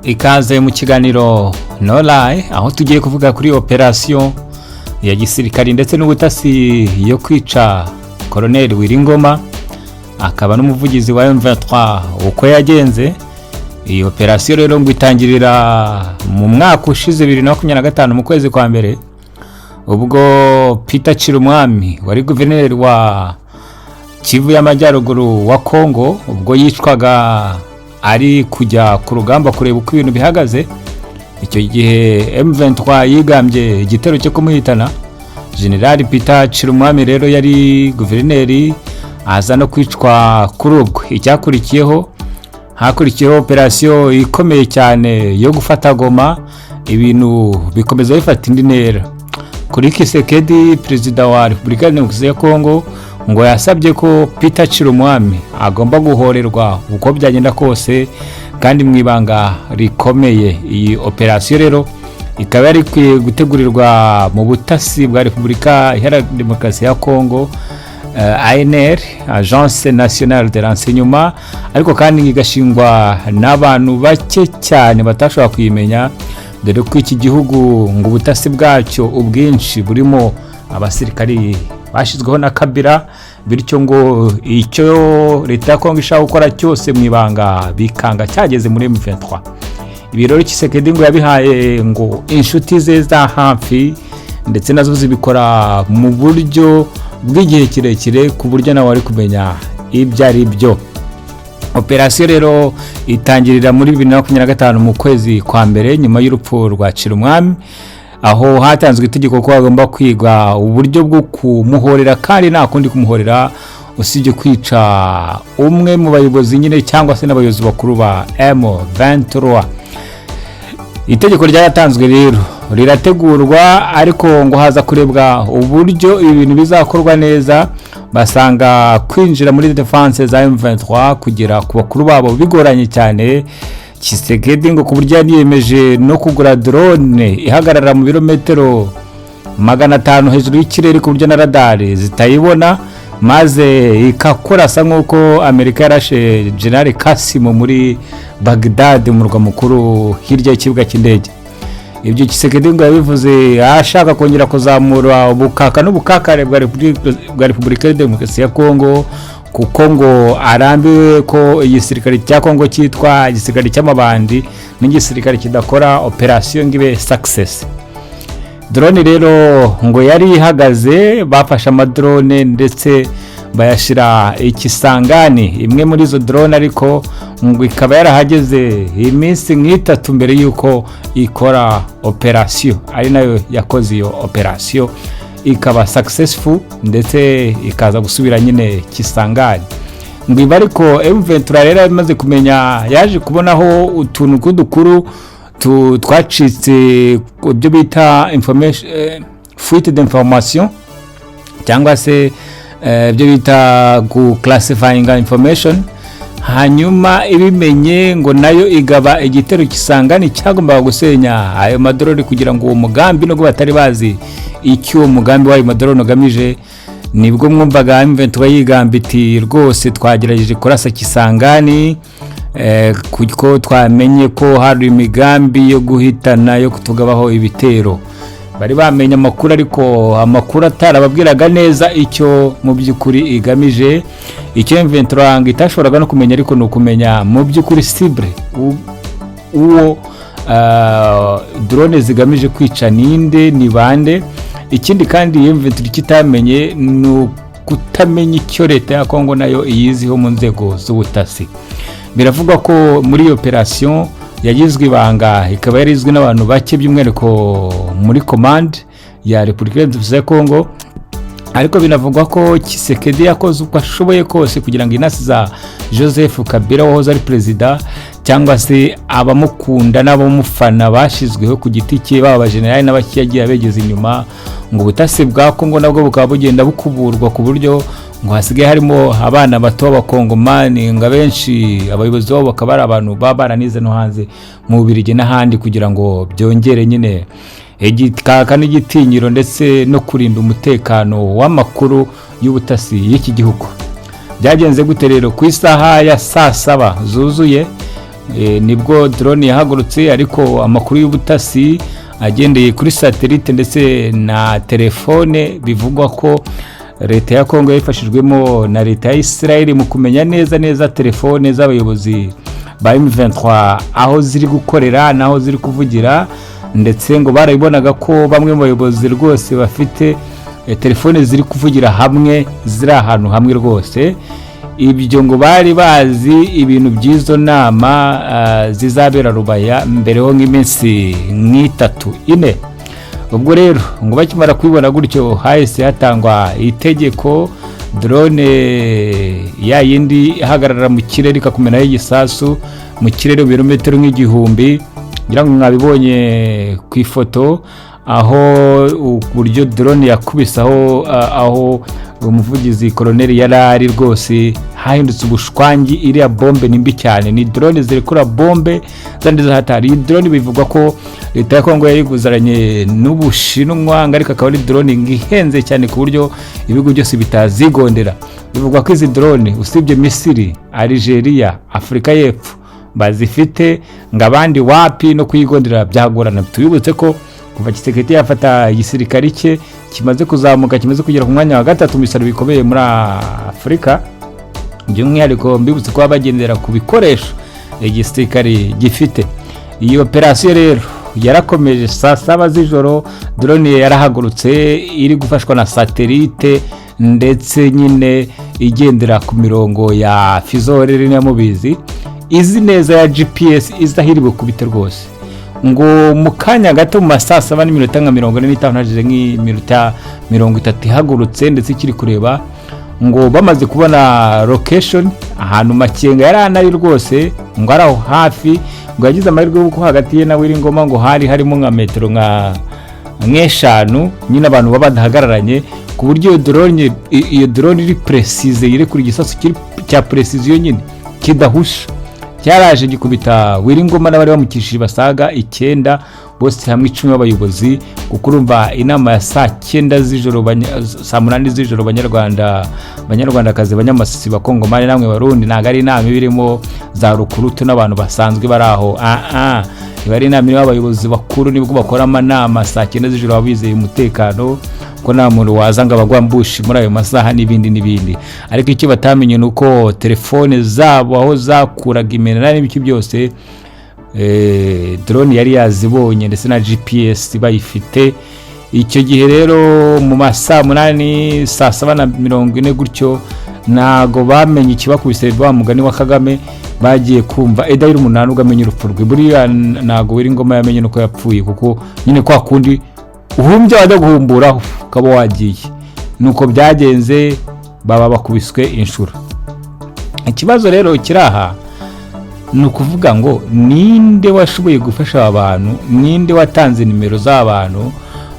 Ikaze mu kiganiro No Lie, aho tugiye kuvuga kuri operasiyo ya gisirikari ndetse n'ubutasi yo kwica Colonel Willy Ngoma, akaba n'umuvugizi wa M23, uko yagenze. Iyi operasiyo rero ngo itangirira mu mwaka ushize 2025 mu kwezi kwa mbere, ubwo Peter Cirimwami wari guverineri wa Kivu y'Amajyaruguru wa Congo, ubwo yicwaga ari kujya ku rugamba kureba uko ibintu bihagaze. Icyo gihe M23 yigambye igitero cyo kumuhitana. General Peter Cirimwami rero yari guverineri, aza no kwicwa kuri ubwo. Icyakurikiyeho, hakurikiyeho operasiyo ikomeye cyane yo gufata Goma, ibintu bikomeza bifata indi ntera. Kuri Tshisekedi, perezida wa Repubulika ya Demokarasi ya Kongo, ngo yasabye ko Peter Cirimwami agomba guhorerwa uko byagenda kose kandi mu ibanga rikomeye. Iyi operasiyo rero ikaba yari ikwiye gutegurirwa mu butasi bwa Repubulika Iharanira Demokarasi ya Kongo, ANR, Agence Nationale de Renseignement, ariko kandi igashingwa n'abantu bake cyane batashobora kuyimenya, dore ko iki gihugu ngo ubutasi bwacyo ubwinshi burimo abasirikari bashyizweho na Kabila, bityo ngo icyo leta ya Kongo ishaka gukora cyose mu ibanga bikanga cyageze muri M23. Ibi rero Tshisekedi ngo yabihaye ngo inshuti ze za hafi, ndetse nazo zibikora mu buryo bw'igihe kirekire, ku buryo nawe wari kumenya ibyo ari byo. Operasiyo rero itangirira muri 2025 mu kwezi kwa mbere, nyuma y'urupfu rwa Cirimwami, aho hatanzwe itegeko ko hagomba kwigwa uburyo bwo kumuhorera, kandi nta kundi kumuhorera usibye kwica umwe mu bayobozi nyine cyangwa se n'abayobozi bakuru ba M23. Itegeko ryaratanzwe rero, rirategurwa, ariko ngo haza kurebwa uburyo ibi bintu bizakorwa neza, basanga kwinjira muri defense za M23 kugera ku bakuru babo bigoranye cyane. Tshisekedi ngo ku buryo yaniyemeje no kugura drone ihagarara mu birometero 500 hejuru y'ikirere, ku buryo na radari zitayibona, maze ikakurasa nk'uko Amerika yarashe General Kasimo muri Bagdad, umurwa mukuru, hirya y'ikibuga cy'indege. Ibyo Tshisekedi ngo yabivuze ashaka kongera kuzamura ubukaka n'ubukakare bwa Repubulika ya Demokarasi ya Kongo, kuko ngo arambiwe ko igisirikare cya Kongo cyitwa igisirikare cy'amabandi n'igisirikare kidakora operasiyo ngo ibe success. Drone rero ngo yari ihagaze, bafashe amadrone ndetse bayashyira ikisangani. Imwe muri izo drone ariko ngo ikaba yarahageze iminsi nk'itatu mbere y'uko ikora operasiyo, ari nayo yakoze iyo operasiyo ikaba successful, ndetse ikaza gusubira nyine Kisangani. Ngo ibi ariko M23 rero imaze kumenya, yaje kubonaho utuntu tw'udukuru twacitse, ibyo bita information, fuite d'information, cyangwa se ibyo bita guclassifyinga information. Hanyuma ibimenye, ngo nayo igaba igitero Kisangani cyagombaga gusenya ayo madrone, kugira ngo uwo mugambi, nubwo batari bazi icyo uwo mugambi w'ayo madrone ugamije. Nibwo mwumvaga M23 yigamba iti: "Rwose twagerageje kurasa Kisangani kuko twamenye ko hari imigambi yo guhitana, yo kutugabaho ibitero." Bari bamenye amakuru, ariko amakuru atarababwiraga neza icyo mu by'ukuri igamije. Icyo M23 ngo itashoboraga no kumenya ariko ni ukumenya mu by'ukuri cible, uwo drone zigamije kwica ninde, ni bande. Ikindi kandi M23 kitamenye ni ukutamenya icyo leta ya Kongo nayo iyiziho mu nzego z'ubutasi. Biravugwa ko muri iyo operasiyo yagizwe ibanga, ikaba yari izwi n'abantu bake, by'umwihariko muri commande ya Repubulika ya Kongo. Ariko binavugwa ko Tshisekedi yakoze uko ashoboye kose kugira ngo intasi za Joseph Kabila wahoze ari perezida, cyangwa se abamukunda n'abamufana bashyizweho ku giti cye, baba abajenerali n'abaki yagiye abegeza inyuma, ngo ubutasi bwa Kongo nabwo bukaba bugenda bukuburwa, ku buryo ngo hasigaye harimo abana bato b'abakongomani, ngo abenshi abayobozi babo bakaba ari abantu baba baranize no hanze mu Bubiligi n'ahandi, kugira ngo byongere nyine igikaka n'igitinyiro ndetse no kurinda umutekano w'amakuru y'ubutasi y'iki gihugu. Byagenze gute rero? Ku isaha ya saa 7 zuzuye Nibwo drone yahagurutse, ariko amakuru y'ubutasi agendeye kuri satellite ndetse na telefone, bivugwa ko leta ya Kongo yifashijwemo na leta ya Israel mu kumenya neza neza telefone z'abayobozi ba M23 aho ziri gukorera n'aho ziri kuvugira, ndetse ngo barabibonaga ko bamwe mu bayobozi rwose bafite telefone ziri kuvugira hamwe, ziri ahantu hamwe rwose. Ibyo ngo bari bazi ibintu by'izo nama zizabera Rubaya mbere ho nk'iminsi nk'itatu, ine. Ubwo rero ngo bakimara kubibona gutyo, hahise hatangwa itegeko. Drone ya yindi ihagarara mu kirere ikakumenaho igisasu mu kirere ibirometero nk'igihumbi, ngira ngo mwabibonye ku ifoto aho uburyo drone yakubise aho umuvugizi koroneri yari ari, rwose hahindutse ubushwangi. Iriya bombe ni mbi cyane, ni drone zirekura bombe zandi zahatari. Iyi drone bivugwa ko leta ya Kongo yayiguzaranye n'Ubushinwa, ngo ariko akaba ari drone ihenze cyane ku buryo ibihugu byose bitazigondera. Bivugwa ko izi drone usibye Misiri, Algeria, Afurika y'Epfo bazifite, ngo abandi wapi, no kuyigondera byagorana. Tubibutse ko kuva Tshisekedi yafata, igisirikare cye kimaze kuzamuka, kimaze kugera ku mwanya wa gatatu mu bisaro bikomeye muri Afurika. By'umwihariko mbibutse kuba bagendera ku bikoresho igisirikare gifite. Iyi operasiyo rero yarakomeje. Saa 7 z'ijoro drone yarahagurutse iri gufashwa na satellite, ndetse nyine igendera ku mirongo ya fuseau horaire, niyo mubizi izi neza ya GPS, izi aho iri bukubite rwose. Ngo mu kanya gato, mu ma saa 7 n'iminota nka 45, hashize nk'iminota 30 ihagurutse, ndetse ikiri kureba, ngo bamaze kubona location ahantu Makenga yari anari rwose, ngo ari aho hafi. Ngo yagize amahirwe y'uko hagati ye na Ngoma ngo hari harimo nka metero nk'eshanu, nyine abantu baba badahagararanye, ku buryo iyo drone iri précise irekura igisasu cya précision nyine kidahusha. Cyaraje gikubita Ngoma n'abari bamukishije basaga icyenda, bose hamwe 10 b'abayobozi, kuko urumva inama ya saa 9 z'ijoro, saa 8 z'ijoro, Banyarwanda, Banyarwandakazi, Banyamasisi, Bakongomani namwe Barundi, ntabwo ari inama iba irimo za rukurutu n'abantu basanzwe bari aho. Ah, iba ari inama irimo abayobozi bakuru. Nibwo bakora amanama saa 9 z'ijoro, baba bizeye umutekano ko nta muntu waza ngo abagwambushi muri ayo masaha n'ibindi n'ibindi. Ariko icyo batamenye ni uko telefone zabo aho zakuraga iminara n'ibiki byose, drone yari yazibonye, ndetse na GPS bayifite. Icyo gihe rero mu ma saa 8, saa 7:40 gutyo, ntago bamenye ikibakubise. Wa mugani wa Kagame, bagiye kumva edahira umunani ugamenya urupfu rwe. Buriya ntago Willy Ngoma yamenye nuko yapfuye, kuko nyine kwa kundi uhumbya wajya guhumbura ukaba wagiye, nuko byagenze, baba bakubiswe inshuro. Ikibazo rero kiri aha ni ukuvuga ngo ninde washoboye gufasha aba bantu? Ninde watanze nimero z'abantu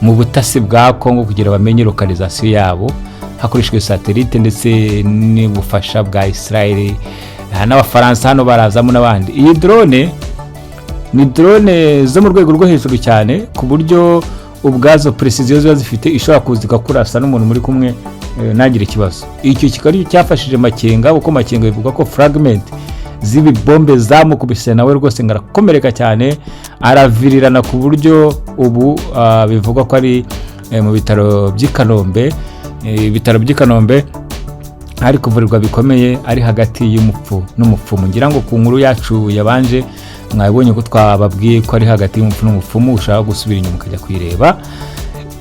mu butasi bwa Kongo kugira bamenye localisation yabo hakoreshejwe satellite ndetse n'ubufasha bwa Israel n'Abafaransa? Hano barazamo n'abandi. Iyi drone ni drone zo mu rwego rwo hejuru cyane, ku buryo ubwazo précision ziba zifite ishobora kuza ikakurasa n'umuntu muri kumwe ntagire ikibazo. Icyo kikaba aricyo cyafashije Makenga, kuko Makenga bivuga ko fragment z'ibi bombe zamukubise nawe rwose ngo arakomereka cyane, aravirirana, ku buryo ubu bivugwa ko ari mu bitaro by'i Kanombe, ibitaro by'i Kanombe ari kuvurirwa bikomeye, ari hagati y'umupfu n'umupfumu. Ngira ngo ku nkuru yacu yabanje mwabonye ko twababwiye ko ari hagati y'umupfu n'umupfumu. Ushaka gusubira inyuma ukajya kuyireba.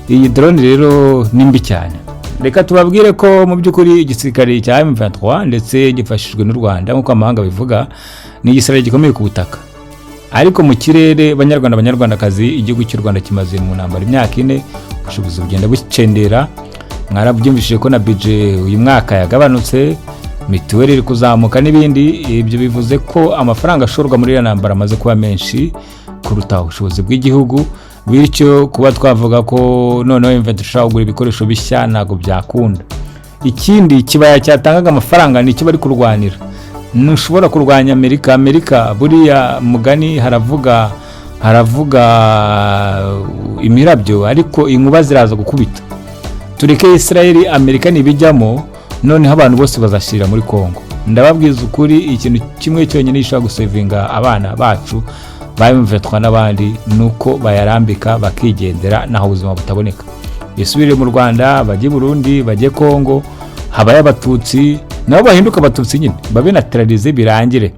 Iyi drone rero ni mbi cyane. Reka tubabwire ko mu by'ukuri igisirikare cya M23 ndetse gifashijwe n'u Rwanda, nk'uko amahanga bivuga, ni igisirikare gikomeye ku butaka, ariko mu kirere, Banyarwanda, Banyarwandakazi, igihugu cy'u Rwanda kimaze mu ntambara imyaka 4, ubushobozi bugenda bukendera. Mwarabyumvishije ko na budget uyu mwaka yagabanutse, mituweli iri kuzamuka n'ibindi. Ibyo bivuze ko amafaranga ashorwa muri iyo ntambara amaze kuba menshi kuruta ubushobozi bw'igihugu. Bityo kuba twavuga ko noneho M23 ishobora kugura ibikoresho bishya ntabwo byakunda. Ikindi, ikibaya cyatangaga amafaranga ni icyo bari kurwanira. Ntushobora kurwanya Amerika. Amerika buriya mugani haravuga imirabyo, ariko inkuba ziraza gukubita. Tureke Israel, Amerika ntibijyamo, noneho abantu bose bazashyirira muri Congo. Ndababwiza ukuri, ikintu kimwe cyonyine gishobora gusevinga abana bacu ba M23 n'abandi ni uko bayarambika bakigendera, naho ubuzima butaboneka. Bisubire mu Rwanda, bajye i Burundi, bajye Kongo, habaye Abatutsi nabo bahinduka Abatutsi nyine, babe naturalisé, birangire,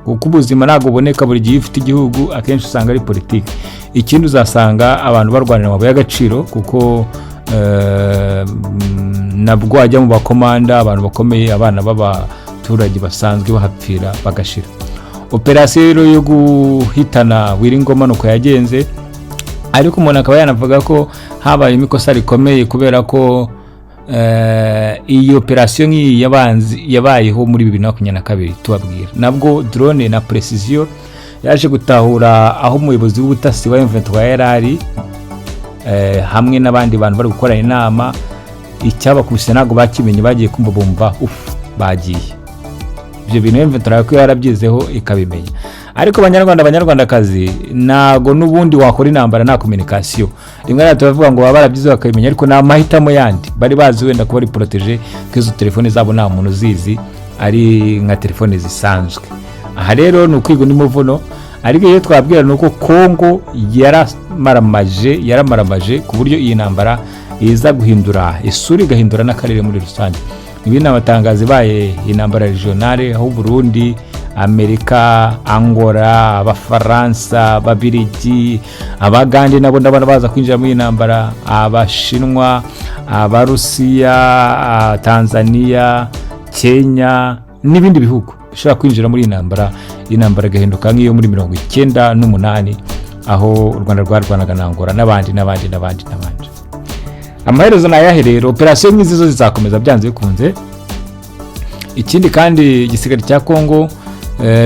kuko ubuzima ntabwo buboneka buri gihe ufite igihugu. Akenshi usanga ari politiki. Ikindi, uzasanga abantu barwanira amabuye y'agaciro, kuko nabwo wajya mu bakomanda, abantu bakomeye, abana b'abaturage basanzwe bahapfira bagashira. Operasiyo rero yo guhitana Willy Ngoma nuko yagenze, ariko umuntu akaba yanavuga ko habayemo ikosa rikomeye, kubera ko iyi operasiyo nk'iyi yabayeho muri 2022 tubabwira, nabwo drone na precision yaje gutahura aho umuyobozi w'ubutasi wa M23 yari ari hamwe n'abandi bantu bari gukorana inama. Icyabakubise ntabwo bakimenye, bagiye kumva bumva ufu bagiye. Ibyo bintu M23 ko yarabyizeho ikabimenya. Ariko Abanyarwanda, Abanyarwandakazi, ntago n'ubundi wakora intambara nta communication. Rimwe na rimwe turavuga ngo baba barabyize bakabimenya, ariko ni amahitamo yandi bari bazi, wenda kuba ari protégé ko izo telefone zabo nta muntu uzizi, ari nka telefone zisanzwe. Aha rero ni ukwiga undi muvuno. Ariko iyo twabwira ni uko Kongo yaramaramaje, yaramaramaje ku buryo iyi ntambara iza guhindura isura, igahindura n'akarere muri rusange. Ibi ni amatangazo ibaye intambara régionale, aho Burundi, Amerika, Angola, Abafaransa, Ababirigi, Abagande nabo ndabona baza kwinjira muri iyi ntambara, Abashinwa, Abarusiya, Tanzania, Kenya n'ibindi bihugu bishobora kwinjira muri iyi ntambara. Iyi ntambara igahinduka nk'iyo muri 98, aho u Rwanda rwarwanaga na Angola n'abandi n'abandi n'abandi n'abandi. Amaherezo ni ayahe rero? Operasiyo nk'izi zo zizakomeza byanze bikunze. Ikindi kandi, igisirikare cya Kongo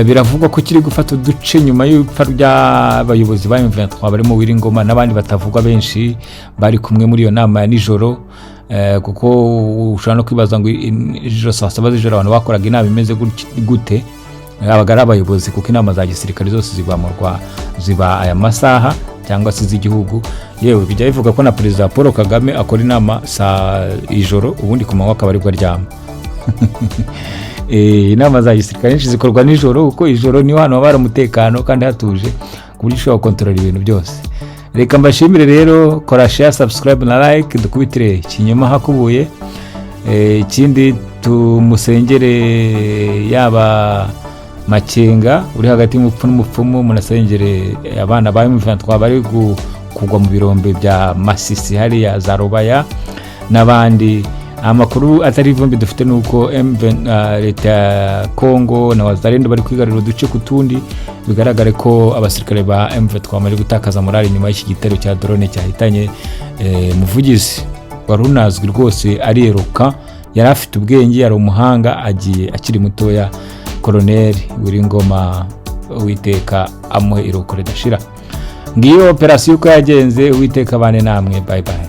biravugwa ko kiri gufata uduce nyuma y'ipfa ry'abayobozi ba M23 barimo Willy Ngoma n'abandi batavugwa benshi bari kumwe muri iyo nama ya nijoro, kuko ushobora no kwibaza ngo ijoro saa 7 z'ijoro abantu bakoraga inama imeze gute? Abaga ari abayobozi, kuko inama za gisirikare zose ziba mu rwa ziba aya masaha, cyangwa se iz'igihugu. Yewe, bijya bivuga ko na Perezida Paul Kagame akora inama saa ijoro, ubundi ku manywa akaba aribwo aryama. Inama za gisirikare nyinshi zikorwa nijoro, kuko ijoro niho hantu haba hari umutekano kandi hatuje, ku buryo ushobora gukontorora ibintu byose. Reka mbashimire rero. Kora share, subscribe na like, dukubitire ikinyoma hakubuye. Ikindi, tumusengere, yaba Makenga uri hagati y'umupfu n'umupfumu, munasengere abana ba M23 bari kugwa mu birombe bya Masisi hariya za Rubaya n'abandi. Amakuru atari ivumbi dufite ni uko M20, leta ya Congo na Wazalendo bari kwigarurira uduce ku tundi. Bigaragare ko abasirikare ba M23 bamaze gutakaza morale nyuma y'iki gitero cya drone cyahitanye muvugizi wari unazwi rwose, ariyeruka, yari afite ubwenge, yari umuhanga, agiye akiri mutoya, Koloneli Willy Ngoma. Uwiteka amuhe iruhuko ridashira. Ngiyo operasiyo uko yagenze. Uwiteka abane namwe. Bye bye.